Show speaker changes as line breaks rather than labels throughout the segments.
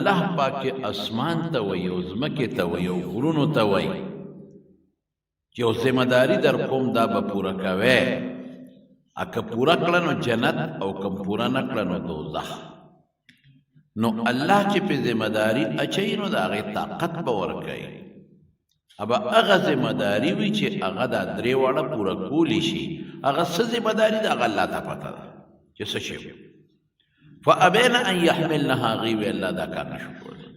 الله پاک چې اسمان ته وایي او ځمکې ته وایي او غرونو ته وایي چې یو ذمه داري در کوم، دا به پوره کوی. که پوره کړه نو جنت، او کم پوره نه کړه نو دوزخ. نو الله چې په ذمه داري اچوي، نو د هغې طاقت به ورکوي. ابا هغه ذمه داري وي چې هغه دا درې واړه پوره کولی شي. هغه څه ذمه داري ده، هغه الله ته پته ده چې څه شی. فابین ان يحملنها، هغوی وی الله دا کار نشو کولی،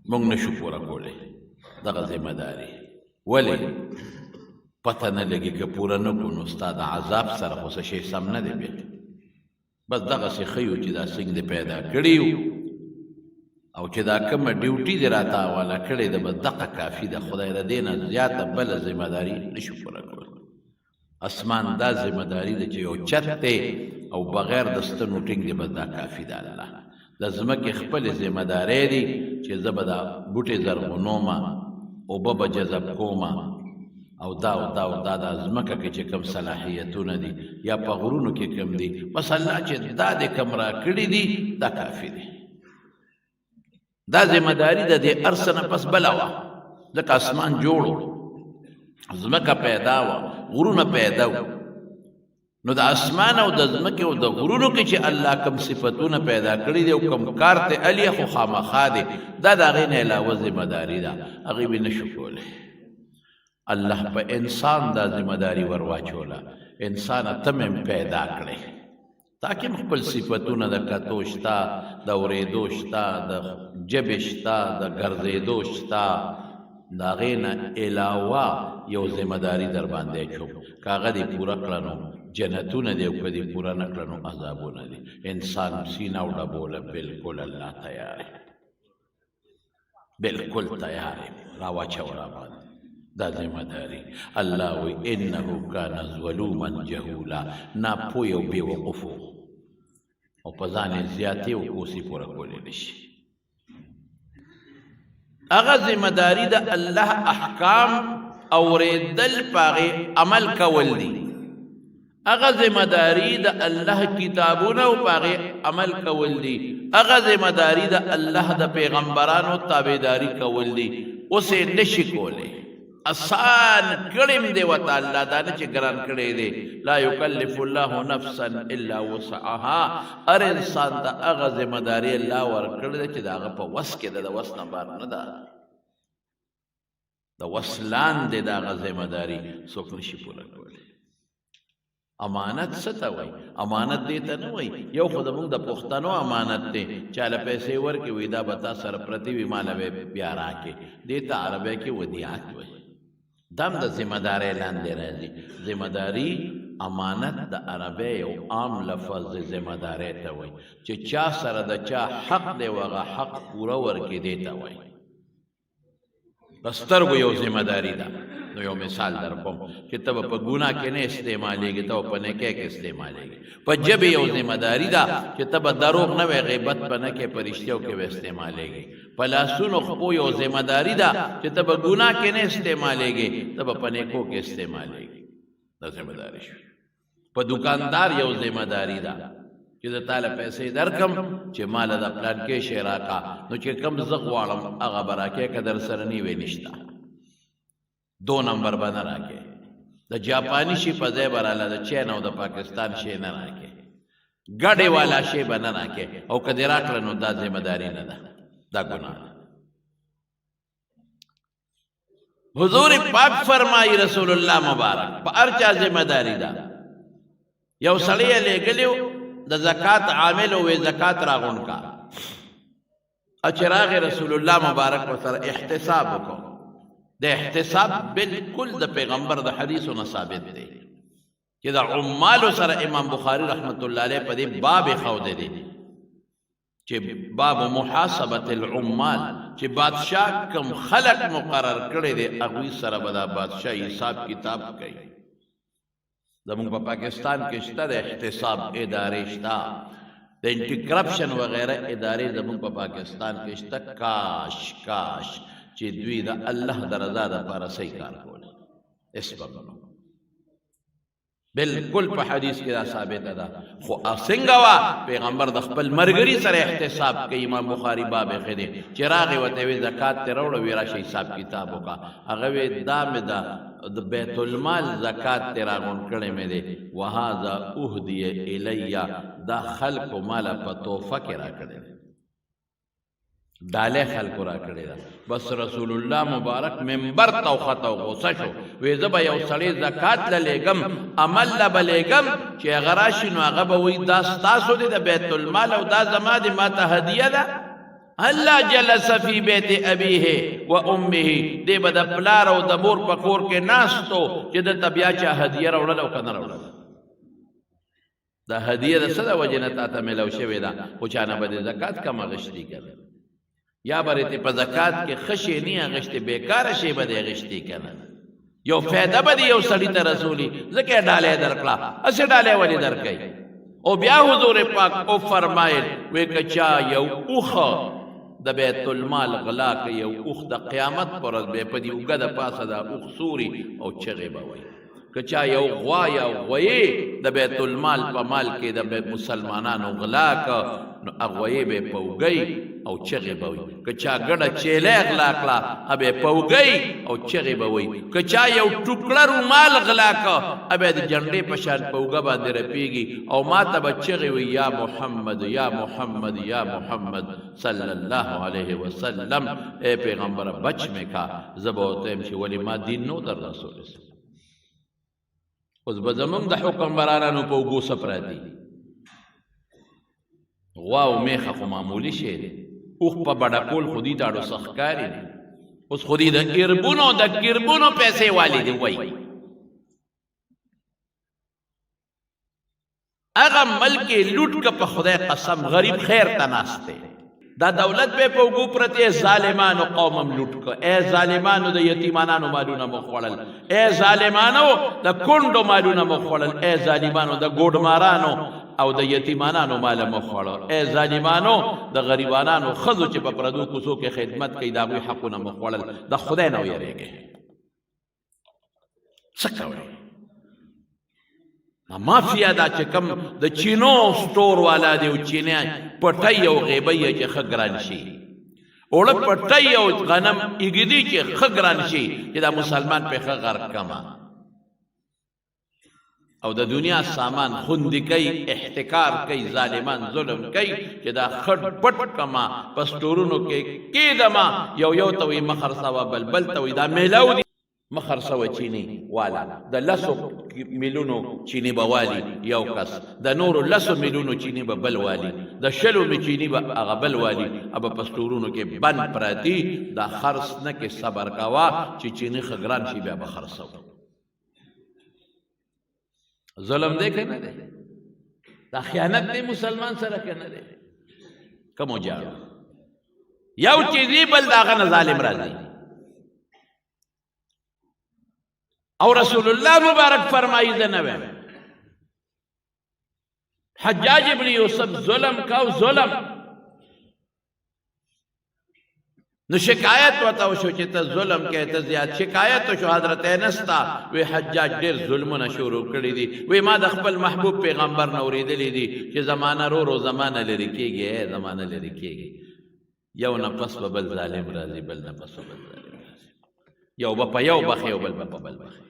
موږ نشو پوره کولی دغه ذمه داري. ولې؟ پته نه لګي، که پوره نه کړو نو ستا د عذاب سره خو څه شی سم نه دی. بیا بس دغسې ښه یو چې دا څنګه دې پیدا کړي یو او چې دا کومه ډیوټي دې راته حواله کړې ده، بس دقه کافي ده. خدای د دې نه زیاته بله ذمه داري نشو پوره کولی. اسمان دا ذمه داري ده چې یو چت دی او بغیر د ستنو ټینګ دی، بس دا کافي ده. الله د ځمکې خپلې ذمه دارۍ دي چې زه به دا بوټی زرغونوم، اوبه به جذب کوم، او دا او دا او دا، دا ځمکه کې چې کوم صلاحیتونه دي یا په غرونو کې کوم دي، بس الله چې دا دې کوم راکړي دي، دا کافي دي. دا ذمه داری د دې ارسنه نه پس بله وه، ځکه اسمان جوړو، ځمکه پیدا وه، غرونه پیدا وو. نو د اسمان او د ځمکې او د غرونو کې چې الله کوم صفتونه پیدا کړي دي او کوم کار ته علی خو خامخا دی، دا د هغې نه علاوه ذمه داري ده. هغې به نشو کولی. الله په انسان دا ذمه داري ورواچوله، انسانه ته مې پیدا کړې، تا کې خپل صفتونه د کتو شته، د اورېدو شته، د ژبې شته، د ګرځېدو شته، د هغې نه علاوه یو ذمه داري در باندې اچوم، که هغه دې پوره کړه نو جنتونه دي او که دې پوره نه کړه نو عذابونه دي. انسان سینه وډبوله، بالکل الله تیار، بالکل تیار یم، راواچوه را باندې دا ذمه داري. الله وی انه کان ظلوما جهولا، ناپوه او بې وقوف او په ځان یې زیاتې او کوسې پوره کولی نشي. هغه ذمه داري د الله احکام اورېدل، په هغې عمل کول دي. هغه ذمه داری د الله کتابونه او په هغې عمل کول دي. هغه ذمه داری د الله د پیغمبرانو تابعداري کول دي. اوس یې نشي کولی. اسان کړی دی وته الله، دا نه چې ګران کړی دی. لا یکلف الله نفسا الا وسعها. هر انسان ته هغه ذمه داری الله ورکړې ده چې د هغه په وس کې ده، د وس نه بار نه ده، د وس لاندې د هغه ذمه داري څوک نشي پوره کولی. امانت څه ته وایي؟ امانت دې ته نه وایي. یو خو زموږ د پښتنو امانت دی، چاله پیسې ورکړي، وایي دا به تا سره پرتې وي، ماله به بیا راکړې. دې ته عربی کې ودیعت وایي. دا هم د ذمه دارۍ لاندې راځي. ذمه داري، امانت د عربی یو عام لفظ دی، ذمه دارۍ ته وایي چې چا سره د چا حق دی او هغه حق پوره ورکړي، دې ته وایي. په سترګو یو ذمه داری ده. نو یو مثال در کوم چې ته به په ګناه کې نه استعمالېږي، ته به په نیکۍ کې استعمالېږي. په ژبې یو ذمه داری ده چې ته به دروغ نه وې، غیبت به نه کې، په رښتیاو کې به استعمالېږي. په لاسونو خپو یو ذمه داری ده چې ته به ګناه کې نه استعمالېږي، ته به په نیکو کې استعمالېږي. دا ذمه داری شو. په دکاندار یو ذمه داری ده چې زه تاله پیسې درکم چې مال د پلان کې شی راکا، نو چې کم زه غواړم هغه به راکې، که در سره نه وي نشته، دو نمبر به نه راکې، د جاپاني شي په ځای به راله د چین او د پاکستان شی نه راکې، ګډې والا شی به نه راکې، او که دې راکړه نو دا ذمه داري نه ده، دا ګناه ده. حضور پاک فرمایي، رسول الله مبارک، په هر چا ذمہ داری ده. یو سړی لېږلی د زکات عامل او زکات راغونډ کا. اچراغ رسول الله مبارک ورسره احتساب وکړو. د احتساب بالکل د پیغمبر د حدیثو نه ثابت دی چې د عمالو سره امام بخاری رحمت الله علیه په دې باب خو دی چې باب محاسبة العمال، چې بادشاه کم خلق مقرر کړی دی، هغوی سره به دا بادشاه حساب کتاب کوي. زموږ په پاکستان کې شته د احتساب ادارې شته، د انټي کرپشن وغیره ادارې زموږ په پاکستان کې شته. کاش کاش چې دوی د الله د رضا دپاره صحیح کار کولی. هېڅ به نه. بالکل په حدیث کې دا ثابته ده. خو څنګه وا پیغمبر د خپل مرګري سره احتساب کوي؟ امام بخاری باب کې دی چې راغی وته وی زکات ته راوړه، وی راشه حساب کتاب وکا. هغه وی دا مې دا د بیت المال زکات ته راغون کړی مې دی، وهذا اهدی الی، دا خلق مال په تحفه کې راکړی، ډالۍ خلکو راکړې ده. بس رسول الله مبارک منبر ته وخته او غوسه شو، وی زه به یو سړی زکات له لېږم، عمل له به لېږم، چې هغه راشي نو هغه به وایي دا ستاسو دی د بیت المال او دا زما دی، ما ته هدیه ده. الله جلس فی بیت ابیه و امه، دی به د پلار او د مور په کور کې ناست و چې ده ته بیا چا هدیه راوړله او که نه راوړله. دا هدیه د څه د وجې نه تا ته میلاو شوې ده؟ خو چا نه به د زکات کم اخیستي که نه، یا به دې په زکات کې ښه شی نه اخیستې، بېکاره شی به دې اخیستې که نه، یو فایده به دې یو سړي ته رسولي، ځکه یې ډالۍ درکړه. هسې ډالۍ ولې درکوي؟ او بیا حضور پاک او فرمایل وی که چا یو اوښه د بیت المال غلا کوي، یو اوښ، د قیامت پر ورځ به په دې اوږه د پاسه دا اوښ سوري او چغې به وایي. که چا یو غوا یا غویې د بیت المال په مال کې د مسلمانانو غلا که، نو هغویې به په اوږۍ او چغې به وي. که چا ګډه چیلی غلا کړه، به په اوږۍ او چغې به وي. که چا یو ټوکړه رومال غلا که، به د جنډې په شان په اوږه باندې رپیږي او ما ته به چغې وي، یا محمد، یا محمد، یا محمد صلی الله علیه وسلم، ای پیغمبره بچ مې کا. زه به ورته وایم چې ولې ما دین نو در رسولی؟ اوس به زمونږ د حکمرانانو په اوږو څه پراته دي؟ غوا او میخه خو معمولي شی دی، اوښ په بډه کول خو دوی ته اړو څه ښکاري نه. اوس خو دوی د اربونو د کربونو پیسې والي دي. وایي هغه ملک یې لوټ که، په خدای قسم غریب خیر ته ناست دی، دا دولت به په اوږو پرتې. ظالمانو قوم هم لوټ که، ای ظالمانو د یتیمانانو مالونه مو خوړل، ای ظالمانو د کونډو مالونه مو خوړل، ای ظالمانو د ګوډمارانو او د یتیمانانو مال مو خوړل، ای ظالمانو د غریبانانو ښځو چې په پردو کوڅو کې خدمت کوي د هغوی حقونه مو خوړل. د خدای نه ویرېږئ، څه کوي؟ دا مافیا دا چې کم د چینو سټور والا دی او چینه پټی او غیبی چې ښه ګران شي، اوړه پټی او غنم ایږدي چې ښه ګران شي، چې دا مسلمان په ښه غرق کما او د دنیا سامان خوندي کوي، احتکار کوي، ظالمان ظلم کوي چې دا خټ پټ کما په سټورونو کې کېدما، یو یو ته وي مه خرڅوه، بل بل ته وي دا میلاو دي مه خرڅوه. چینی والا د لسو میلونو چینی به والي یو کس، د نورو لسو میلونو چینی به بل والي، د شلو می چینی به هغه بل والي، ابه په سټورونو کې بند پراتی. دا خرڅ نه کې، صبر کوه چې چینی ښه ګران شي بیا به خرڅوو. ظلم دی که نه دی؟ دا خیانت دی مسلمان سره که نه دی؟ کوم جاړو یو چې دی بل د هغه نه ظالم راځي. او رسول الله مبارک فرمایي زه نه وایم، حجاج ابن یوسف ظلم کاو ظلم، نو شکایت وته وشو چې ته ظلم کې ته زیات. شکایت شو حضرت انس ته، وی حجاج ډیر ظلمونه شروع کړی دي. وی ما د خپل محبوب پیغمبر نه اورېدلې دي چې زمانه رو رو زمانه لري کېږي، زمانه لري کېږي، یو نه پس به بل ظالم راځي، بل نه پس به بل ظالم راځي، یو به په یو بخې او بل به په بل بخې.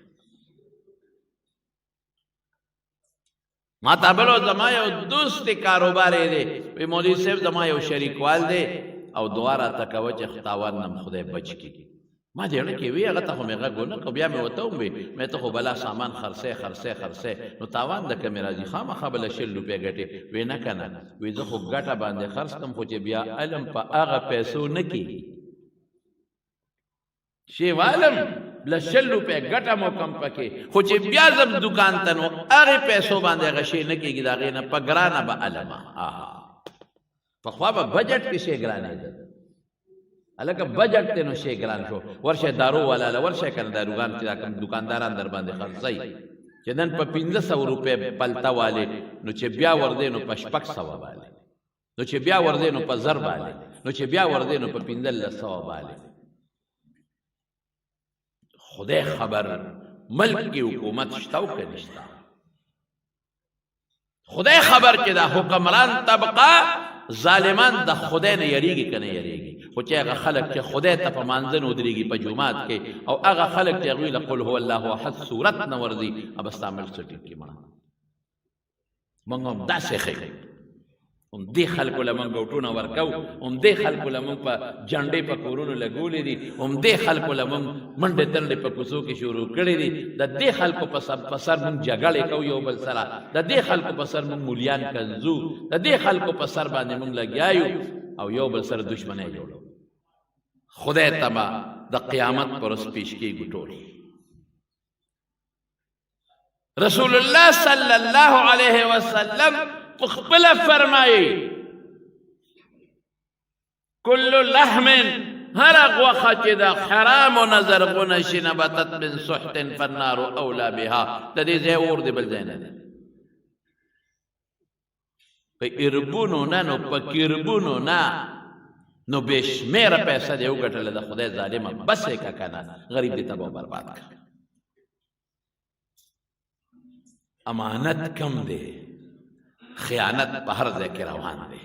ما ته بل زما یو دوست کاروبار دی، وی مولوی صاحب زما یو شریکوال دی او دعا راته کوه چې تاوان نم خدای بچ کړي. ما دې اړه کې وی هغه ته خو مې غږ ونه کړ، بیا مې ورته هم وی مې ته خو بلا سامان خرڅې خرڅې خرڅې نو تاوان د کمې راځي، خامخا به له 20 روپۍ ګټې. وی نه که نه، وی زه خو ګټه باندې خرڅ کړم، خو چې بیا علم په هغه پیسو نه کېږي. شی والم له 20 روپۍ ګټه مو کم پکې، خو چې بیا ځم دوکان ته نو هغې پیسو باندې هغه شی نه کېږي، د هغې نه په ګرانه به علمه. آها، پخوا به بجټ کې شی ګرانېده، هلکه بجټ دی نو شی ګران شو. ورشه دارو والا له ورشه که نه، داروګان چې دا کوم دوکانداران در باندې خرڅوي، چې نن په 500 روپۍ پلته والې، نو چې بیا ورځې نو په 600 والې، نو چې بیا ورځې نو په 1000 باندې، نو چې بیا ورځې نو په 1500 باندې. خدای خبر ملک کې حکومت شته او که نشته. خدای خبر چې دا حکمران طبقه ظالمان د خدای نه یریږي که نه یریږي، خو چې هغه خلک چې خدای ته په مانځه نه ودرېږي په جومات کې، او هغه خلک چې هغوی له قل هو الله احد صورت نه ورځي، به ستا ملک څه ټیک کړي؟ مړه موږ هم داسې ښیو، هم دې خلکو له موږ ګوټونه ورکوو، هم دې خلکو له موږ په جنډې په کورونو لګولې دي، هم دې خلکو له موږ منډې تنډې په کوڅو کې شروع کړې دي. د دې خلکو په سر موږ جګړې کوو یو بل سره، د دې خلکو په سر موږ مولیان کنځو، د دې خلکو په سر باندې موږ لګیا یو او یو بل سره دښمنۍ جوړو. خدای ته به د قیامت پر ورځ پیش کېږو ټول. رسول الله صلی الله علیه وسلم په خپل فرمایي، کل لحم، هر غوښه چې د حرام نظر غونه شي، نبتت من سحت فالنار اولا بها. د دې ځای اور دی، بل ځای نه دی. په اربونو نه، نو په کربونو نه، نو بې شمېره پیسه دې وګټله، د خدای ظالمه بس یې که کنه غریب دې تباه برباد کړه. امانت کم دی، خیانت په هر ځای کې روان دی.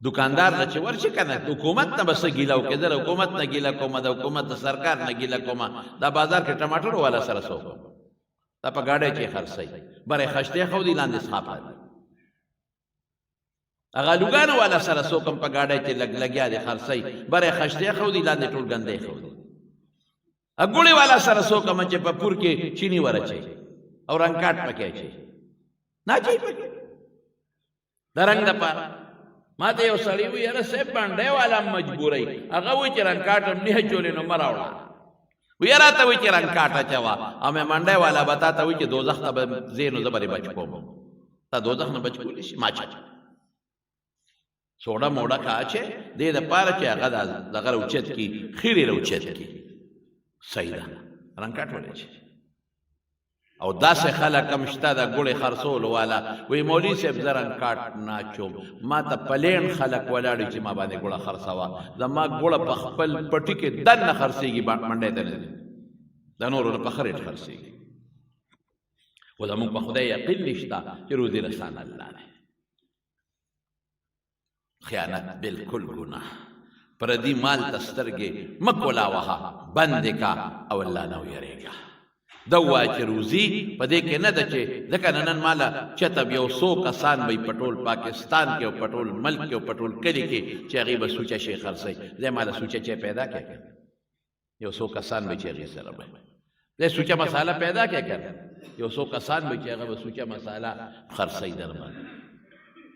دکاندار نه چې ورشي کنه، حکومت نه بس ګیله وکړي، زه حکومت نه ګیله کوم، د حکومت د سرکار نه ګیله کوم، دا بازار کې ټماټر والا سره څه وکړم؟ دا په ګاډۍ کې خرڅوي، بره خشتې خو دي، لاندې څخاپه دي. هغه لوګانو والا سره څوک هم په ګاډۍ کې لګ لګیا دي، خرڅوي، بره خشتې خو دي، لاندې ټول ګندې خو دي. اګوړې والا سره څوک هم چې په پور کې چینی ورچي او رنګکاټ پکې اچي، نه اچي پکې د رنګ دپاره. ما ته یو سړی وی، یاره صاحب باندې والا مجبورای، هغه وی چې رنګکاټ هم نه چولې نو مه راوړه. وی راته وی چې رنګکاټ اچوه، او مې منډی والا به تا ته وی چې دوزخ ته به ځې نو زه به دې بچ کوم. تا دوزخ نه بچ کولی شي؟ ما چا سوډه موډه کا اچې دې دپاره چې هغه دغه راوچت کړي، خیرې راوچت کړي. صحیح ده، رنګکاټ ولې چې او داسې خلک هم شته د ګوړې خرڅولو والا وی، مولوي صاحب زه رنګکاټ نه اچوم، ما ته پلین خلک ولاړ چې ما باندې ګوړه خرڅوه، زما ګوړه په خپل پټي کې دننه خرڅېږي، منډۍ ته نه ځي، د نورو نه په ښه رېټ خرڅېږي. خو زموږ په خدای یقین نشته چې روزي رسان الله دی. خیانت بالکل ګناه، پردي مال ته سترګې مه کولاوهه، بند کا او الله نه ویرېږه. دا وایه چې روزي په دې کې نه ده چې ځکه نن ماله چته یو څو کسان به په ټول پاکستان کې او په ټول ملک کې او په ټول کلي کې چې هغوی به سوچه شی خرڅوي. ځای ماله سوچه چای پیدا کړې، یو څو کسان به چې هغې سره به دی سوچه مساله پیدا کړې که یو څو کسان به چې هغه به سوچه مساله خرڅوي در باندې.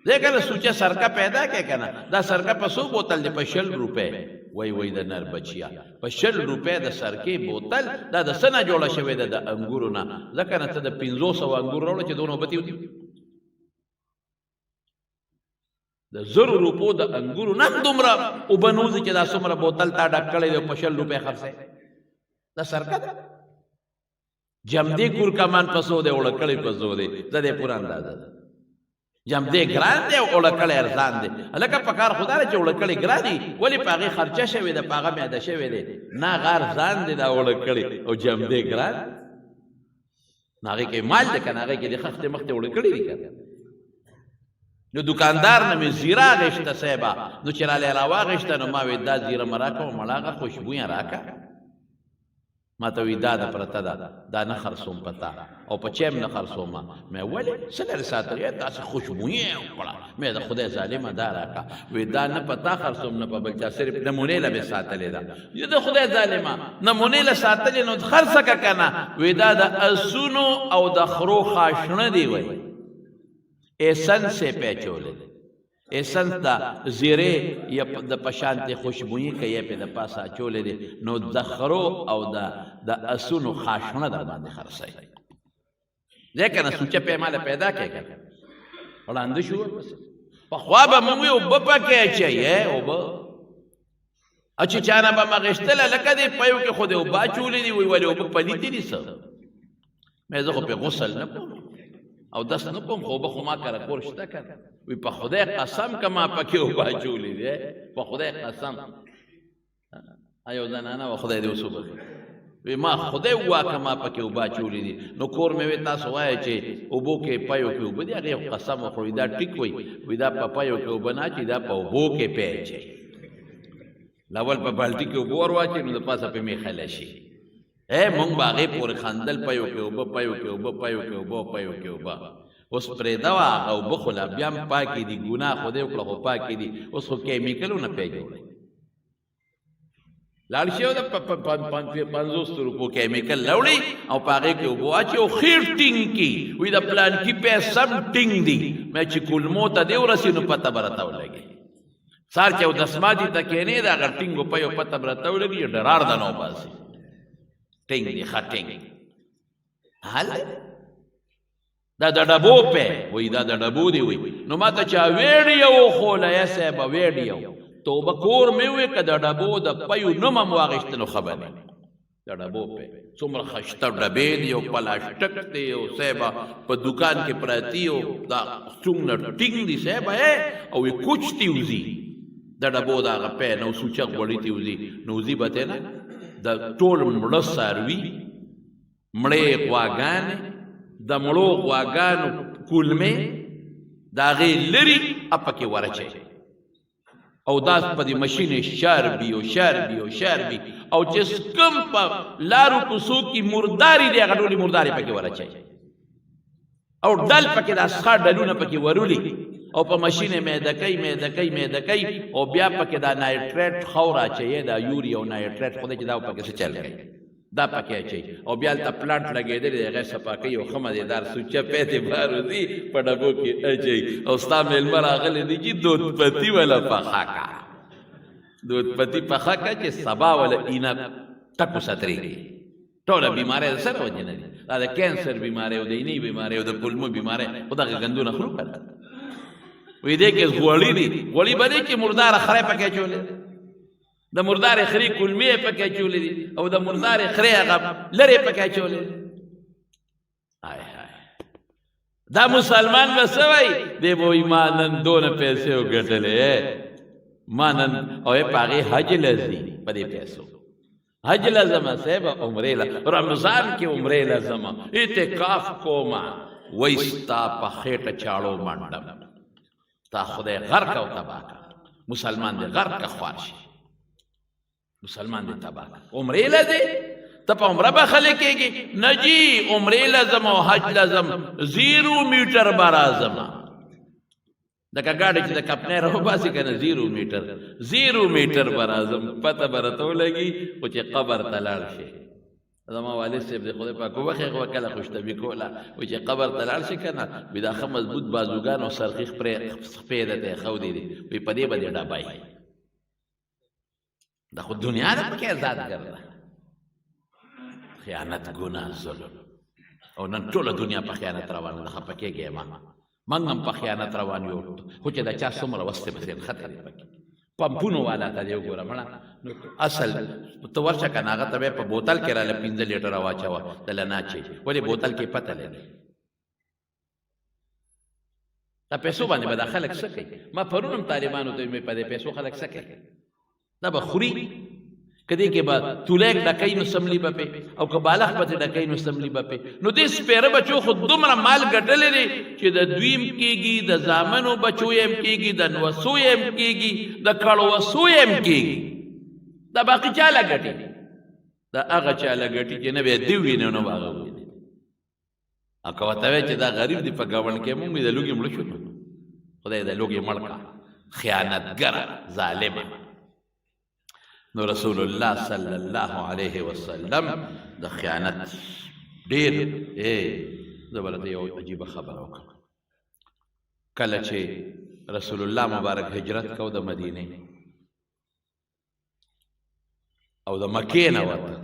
دی که نه سوچه سرکه پیدا کړې که نه، دا سرکه په څو بوتل دی؟ په 20 روپۍ. وای وای د نر بچیا، په 20 روپۍ د سرکې بوتل، دا د څه نه جوړه شوې ده؟ د انګورو نه. ځکه نه ته د 500 انګور راوړه چې دونه اوبه ترې، د زرو روپو د انګورو نه دومره اوبه نه وځي چې دا څومره بوتل تا ډک کړی دی، په 20 روپۍ خرڅوې. دا سرکه ده. جمدې کور کمان په څو دی، اوړه کړی په څو دی، زه دې پوره اندازه ده. جمدې ګران دی او اوړه کړی ارزان دی. هلکه په کار خو دا چې اوړه کړی ګران دي، ولې په هغې خرچه شوې ده، په هغه میده شوې دی، نه هغه ارزان دی دا اوړه کړی او جمدې ګران. نو هغې کې مال دی که نه، هغې کې د خښتې مختې اوړه کړي دي که نه. نو دکاندار نه مې زیره اخیسته صاحبه، نو چې راله راواخیسته نو ما وی دا زیره مه راکړه، مړه هغه خوشبویه راکړه. ما ته وی دا د پرته ده، دا نه خرڅوم په تا او په چا هم نه خرڅوم. مې ولې څه لرې ساتلی، داسې خوشبویه یې وکړه. مې د خدای ظالمه دا راکړه. وی دا نه په تا خرڅوم نه په بل چا، صرف نمونې له مې ساتلې ده. د خدای ظالمه نمونې له ساتلې نو خرڅه که که نه. وی دا د اسونو او د خرو خاشڼه دی، وی ایسنس یې پیچولی دی، ایسنس د زیرې یا د پشانتې خوشبویي که یې پې د پاسه اچولی دی، نو د خرو او د اسونو خاشڼه در باندې خرڅوي. ځای که نه سوچه پیماله پیدا کړې که وړاندې شو ورپسې. پخوا به موږ وی اوبه پکې اچوي، اوبه چې چا نه به مې اخیستله، لکه دې پیو کې خو دې اوبه اچولې دي، وایي ولې اوبه پلیتې دي څه؟ مې زه خو پې غسل نه کوم او دس نه کوم، خو اوبه خو ما کره کور شته که نه. وایي په خدای قسم که ما پکې اوبه اچولې دي، په خدای قسم. یو زنانه وه، خدای دې اوس وبخښي. وی ما خدای واکه ما پکې اوبه اچولې دي. نو کور مې وی تاسو وایئ چې اوبو کې پیو کې اوبه دي، هغې خو قسم وخوړ، وی دا ټیک وی، وی دا په پیو کې اوبه نه اچوي، دا په اوبو کې پی اچوي. اول په بالټي کې اوبه ور واچوي نو د پاسه پې میخله شي. ای مونږ به هغې پورې خندل، پیو کې اوبه، پیو کې اوبه، پیو کې اوبه، پیو کې اوبه. اوس پرېږده وه هغه اوبه خو لا بیا هم پاکې دي، ګناه خو دې وکړه خو پاکې دي، اوس خو کیمیکلونه پې جوړوي. لاړ شي او د 50 روپو کیمیکل لوړي او په هغې کې اوبه واچوي او ښې ټینګ کړي، وایي د پلانکي پی سم ټینګ دي. مې چې کولمو ته دې ورسي نو پته به راته ولګي. سهار چې اودس ماتي ته کښېنې د هغه ټینګو پیو پته به راته ولګي، ډرار د نه وباسي، ټینګ دي، ښه ټینګ حال دی. دا د ډبو په وای، دا د ډبو دی وای. نو ما ته چا ویډیو وښوله، یا صاحب ویډیو، توبه کور مې وې که د ډبو د پیو نوم هم واخیست نو ښه به دی. د ډبو په څومره خشته ډبې دی او پلاستیک دی او صاحب په دکان کې پراتی او دا څومره ټینګ دی صاحب، او یې کوچ تی وځي د ډبو د هغه پی نو سوچه غوړي تی وځي، نو وځي به تی نه د ټول مړه څاروي، مړې غواګانې، د مړو غواګانو کولمې د هغې لري پکې ورچوي او دا په دې مشین شربي او شربي او شربي او چې کوم په لارو کوڅو کې مردارې دي هغه ټولې مردارې پکې ورچوي او ډل پکې د اسخا ډلونه پکې ورولي او په مشین یې میده کوي، میده کوي، میده کوي او بیا پکې دا نایټریټ خاوره اچوي، دا یوریا او نایټریټ خدای چې دا پکې څه چل کوي دا پکې اچوي او بیا هلته پلانټ لګېدلی دی هغه صفا کوي او ښه مزېدار سوچه پی دې بار وځي په ډبو کې اچوي او ستا مېلمه راغلی دی چې دود پتي وله پخه کا، دود پتي پخه کا چې سبا وله اینه ټکو سترېږي. ټوله بیماری د سره وجې نه دي، دا د کینسر بیماری او د اینې بیماری او د کولمو بیماری خو دغه ګندونه خورو که نه. وایي دې کې غوړي دي، غوړي به دې کې مرداره خری پکې اچولې، د مردارې خرې کولمې یې پکې اچولې دي او د مردارې خرې هغه لرې پکې اچولې. آی های دا مسلمان به څه وایي؟ دی به وایي ما نن دونه پیسې وګټلې، ما نن او په هغې حج له ځي، په دې پیسو حج له ځمه صاحب، عمرې له، رمضان کې عمرې له ځمه، اعتکاف کومه. وایي ستا په خېټه چاړو منډم، تا خدای غرق او تباه کړه، مسلمان دې غرق که خوار شي، مسلمان دې تباه کړه. عمرې له ځې ته په عمره به خلک کېږي نه جي، عمرې له ځم او حج له ځم، 0 میټر به راځم. لکه ګاډی چې د کپنۍ راوباسي که نه، 0 میټر، 0 میټر به راځم، پته به راته ولګي. خو چې قبر ته لاړ شي، زما والد صاحب دې خدای پاک وبخښي، هغه کله خوشطبي کوله، وایي چې قبر ته لاړ شي که نه، وایي دا ښه مضبوط بازوګان او سرخي خپې درته ایښودې دي، وایي په دې به دې ډبوي. دا خو دنیا ده پکې ازاد ګرځه. خیانت ګناه ظلم، او نن ټوله دنیا په خیانت روانه ده. خفه کېږئ مه، موږ هم په خیانت روان یو، خو چې د چا څومره وس دی بس یې نښتی دی پکې. پمپونو والا ته دې وګوره مړه، نو اصل ته ورشه که نه هغه ته به په بوتل کې راله 5 لیټره واچوه دله نه اچوي، ولې بوتل کې پته لګي. دا پیسو باندې به دا خلک څه کوي؟ ما پرون هم طالبانو ته ویل په دې پیسو خلک څه کوي؟ دا به خوري، که دې کې به تولیک ډکوي نو سملي به پې، او که بالښت به ترې ډکوي نو سملي به پې. نو دې سپېره بچو خو دومره مال ګټلی دی چې د دوی هم کېږي، د زامنو بچو یې هم کېږي، د نوسو یې هم کېږي، د کړوسو یې هم کېږي. دا باقي چا له ګټي؟ دا هغه چا له ګټي چې نه به یې دی ویني نه به هغه ویني. او که ورته وایې چې دا غریب دی په ګاونډ کې مونږ د لوږې مړه شو، خدای د لوږې مړ کړه، خیانتګره ظالمه. نو رسول الله صلی الله علیه وسلم د خیانت ډیر زه به درته یو عجیبه خبره وکړم. کله چې رسول الله مبارک هجرت کو د مدینې او د مکې نه وته،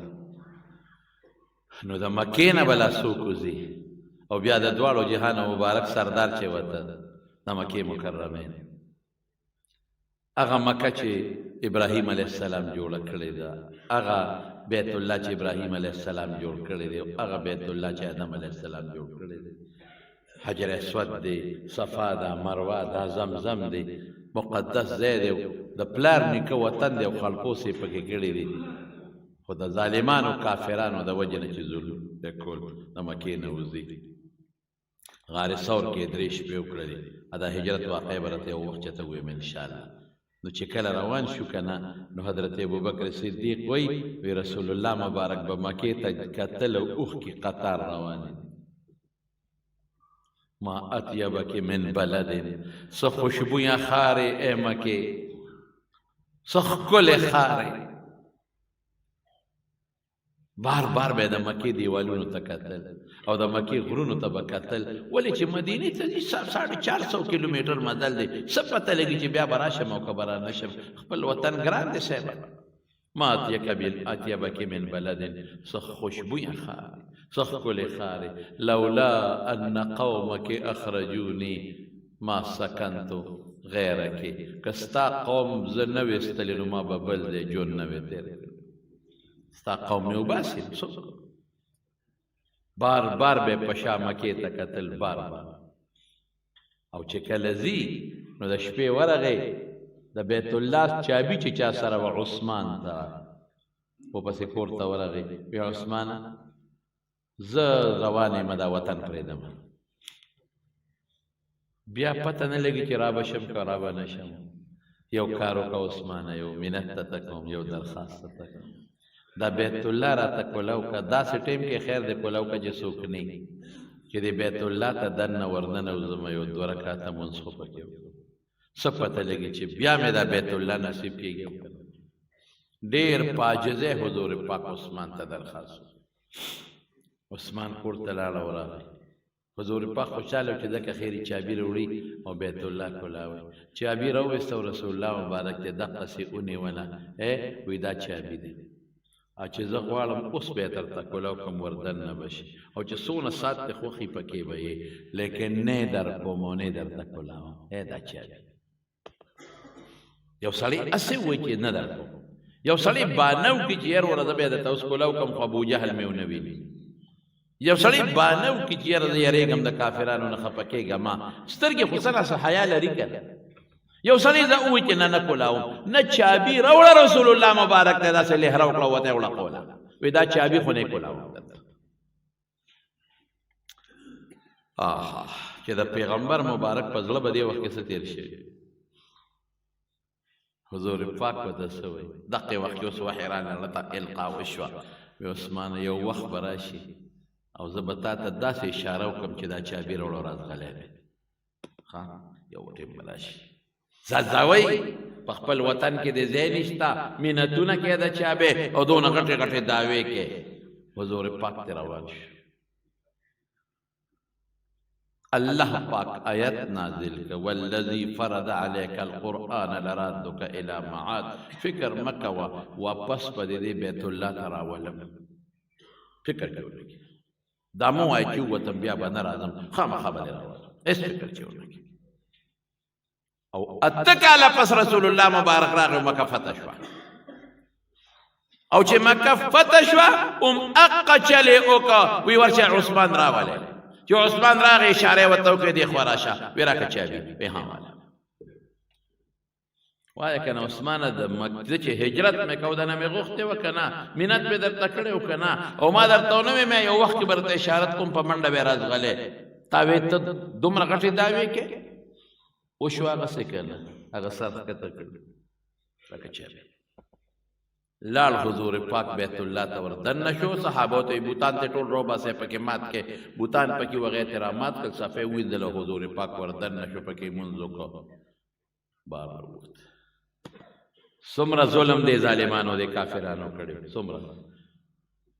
نو د مکې نه به لا څوک وځي، او بیا د دواړو جهانو مبارک سردار چې وته د مکې مکرمې، هغه مکه چې ابراهیم علیه السلام جوړه کړې ده، هغه بیت الله چې ابراهیم علیه السلام جوړ کړی دی، هغه بیت الله چې آدم علیه السلام جوړ کړی دی، حجر اسود دی، صفا ده، مروه ده، زمزم دی، مقدس ځای دی، د پلار نیکه وطن دی او خړپوس یې پکې کړی دی. خو د ظالمانو کافرانو د وجې نه چې ظلم یې کول، د مکې نه وځي. غار ثور کې درې شپې وکړلې. دا هجرت واقع به راته یو وخت چېرته ووایم انشاءالله. نو چې کله روان شو که نه، نو حضرت ابوبکر صدیق وایي، وی رسول الله مبارک به مکې ته کتل او اوښکې قطار روانې دي. ما اطیبک من بلد، څه خوشبویه ښار یې ای مکې، څه ښکلی ښار یې. بار بار به د مکې دیوالونو ته کتل او د مکې غرونو ته به کتل، ولې چې مدینې ته ځي 450 کیلومتر مزل دی، څه پته لګي چې بیا به راشم او که به رانه شم. خپل وطن ګران دی صاحب. ما اطیبک من بلد، څه خوشبویه ښار، څه ښکلی ښار، لولا ان قومک اخرجوني ما سکنت غیرک، که ستا قوم زه نه ویستلی نو ما به بل ځای ژوند نه وی تېر کړی. ستا قوم مې وباسي څوک. بار بار به په شا مکې ته کتل، بار بار. او چې کله ځي نو د شپې ورغی، د بیت الله چابي چې چا سره وه عثمان ته، ورپسې کور ته ورغی، وی عثمانه زه روان یم، دا وطن پرېږدم، بیا پته نه لګي چې را به شم که را به نه شم. یو کار وکړه عثمانه، یو منت ته کوم، یو درخواست ته کوم، دا بیت الله راته کولاو که، داسې ټیم کې خیر دی کولاو که چې څوک نه، چې د بیت الله ته دننه ورننوځم، یو دوه رکعته لمونځ خو پکې وکړم، څه پته لګي چې بیا مې دا بیت الله نصیب کېږي. ډېر په عاجزۍ حضور پاک عثمان ته درخواست. عثمان کور ته لاړ او راغی. حضور پاک خوشاله چې ځکه خیري چابي راوړي او بیت الله کولاوي. چابي راوویسته او رسول الله مبارک ته دقسې ونیوله، ای وی دا چابي دی او چې زه غواړم اوس به یې درته کولاو کوم، وردننه به شي او چې څونه ساعت دې خوښي پکې به یې، لیکن نه یې در کوم او نه یې درته کولاوم. ای دا چابي. یو سړی هسې وایي چې نه در کوم، یو سړی بانه وکړي چې یار وروره زه به یې درته اوس کولاو کوم، خو ابوجهل مې ونه ویني. یو سړی بانه وکړي چې یاره زه یېرېږم د کافرانو نه، خفه کېږه ما، سترګې خو څه ناڅه حیا لري که نه. یو سړی زه ووایي چې نه نه کولاوم، نه چابي راوړه رسول الله مبارک ته داسې لهره وکړه ورته یې وړقوله، وایي دا چابي خو نه کولاوم. آها چې د پیغمبر مبارک په زړه به دې وخت کې څه تېر شوي، حضور پاک ورته څه وایي؟ دقې وخت کې اوس وحی رانغله ته القا وشوه، وایي عثمانه یو وخت به راشي او زه به تا ته داسې اشاره وکړم چې دا چابي راوړه راځغلی دی. ښه یو ټیم به راشي ځځوئ په خپل وطن کې د ځای نشته، منتونه کوې د چا به او دونه غټې غټې دعوې کوې. حضور پاک ته روان شو، الله پاک آیت نازل ک، والذی فرض علیک القرآن لرادک الی معاد. فکر مکوه، واپس په دې بیت الله ته راولم. فکر کې ولګي، دا مو وایي چې ووتم بیا به نه راځم، خامخا به دې راولم، هېڅ فکر چې ونه کړي. او اته کاله پس رسول الله مبارک راغی، مکه فتح شوه. او چې مکه فتح شوه هم اقه چلې وکړه، وی ورشه عثمان راولې. چې عثمان راغی اشاره ورته وکړه، دې خوا راشه، وی راکړه چابي، وی ها واله. وایه که نه عثمانه، د مکه چې هجرت مې کو، دا نه مې غوښتې وه که نه، منت مې درته کړی و که نه، او ما درته ونه وې مې یو وخت کې به درته اشارت کوم، په منډه به راځغلې، تا وې ته دومره غټې دعوې کې وشو هغسې که نه، هغه سر ښکته کړ لکه چابي لاړ. حضور پاک بیت الله ته ور دننه شو، صحابو ته یې بوتان ته ټول روباسئ پکې مات کې، بوتان پکې وغې ته را مات کړل، صفه یې ووینځله، حضور پاک ور دننه شو، پکې لمونځ وکړ، بار ووت. څومره ظلم دی ظالمانو دی کافرانو کړی څومره.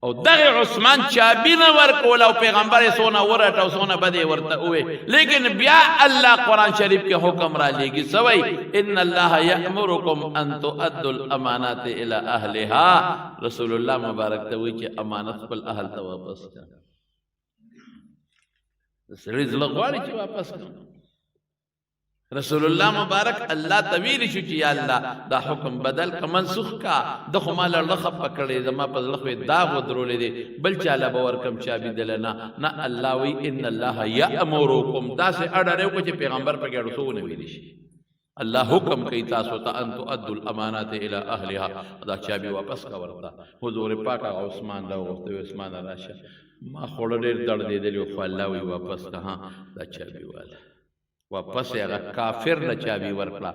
او دغه عثمان چابي نه ورکول او پیغمبر یې څونه ورټه او څونه بدې ورته ووې، لیکن بیا الله قرآن شریف کې حکم را لیږي، څه وایي؟ ان الله یأمرکم ان تؤدوا الامانات الی اهلها. رسول الله مبارک ته وایي چې امانت خپل اهل ته واپس کړه. د سړي زړه غواړي چې واپس کړه. رسول الله مبارک الله ته ویلی شو چې یا الله دا حکم بدل که، منسوخ کا، د خو ما له زړه خپه کړی، زما په زړه خو یې داغ ودرولی دی، بل چا له به ورکم چابي دله نه. نه، الله وایي ان الله یأمرکم، داسې اډر یې وکړو چې پیغمبر پکې اړو څه ونه ویلی شي. الله حکم کوي تاسو ته ان تؤدوا الامانات الى اهلها، دا چابي واپس کا ورته. حضور پاک هغه عثمان را وغوښته، عثمان راشه، ما خوړه ډېر دړدېدلی، خو الله وی واپس که، ها دا چابي واله. واپس هغه کافر له چابي ورکړه،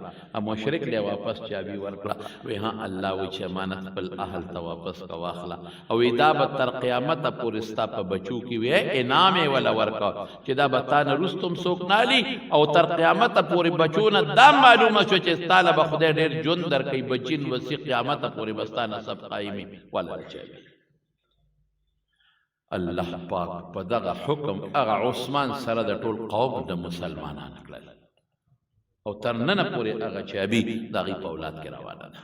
مشرک له واپس چابي ورکړه، وی ها الله وی چې امانت خپل اهل ته واپس کا، واخله. او دا به تر قیامت پورې ستا په بچو کې وی. انعام یې ولا ورکا چې دا به تا نه وروسته هم څوک نه الي، او تر قیامته پورې بچو نه دا معلومه شوه چې ستا له به خدای ډېر ژوند درکوي، بچین وسي، قیامته پورې به ستا نسب قایمي. والا چابي الله پاک په دغه حکم هغه عثمان سره د ټول قوم د مسلمانان کړل، او تر ننه پورې هغه چابي د هغوی په اولاد کې روانه ده.